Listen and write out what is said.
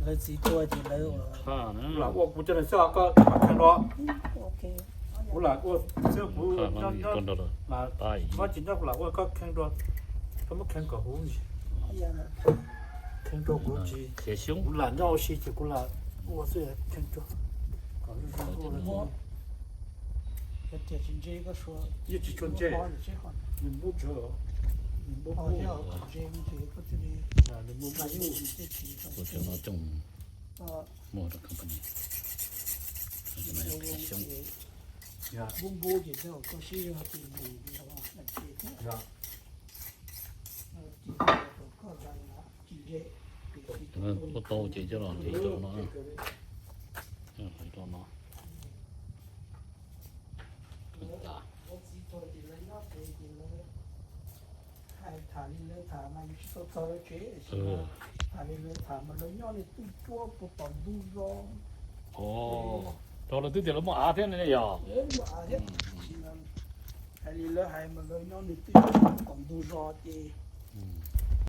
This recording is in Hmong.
Lawv txiv tuag ces lawv ua. Lam ua kuv cov neeg xwb, koj mam kheej dua. Kuv lam ua xwb, kuv nyob, Vajtswv nyob, kuv lam ua koj kheej dua. Koj muab kheej kom huv, kheej rau kuv tsis, kuv lam nyob ua si ces kuv lam ua xwb, kheej rau kom zoo zoo. Yeej tsis tshua ntse, nws npub tsawv, nws npub npub, nws npub npub. Muaj rau company, npub npub ces koj sib zog tis mus. Ua tau ces coj los hliv rau no, hliv rau no. Hais tham li lawv tham mas yus tsis tau txog lawv tsev, tham li lawv tham mas lawv nyob li twj cuab puag tom ntug zos. Rau lawv twb tias lawv muaj av thiab ne yog? Muaj av thiab. Hais li lawv hais mas lawv nyob li twj cuab puag tom ntug zos ces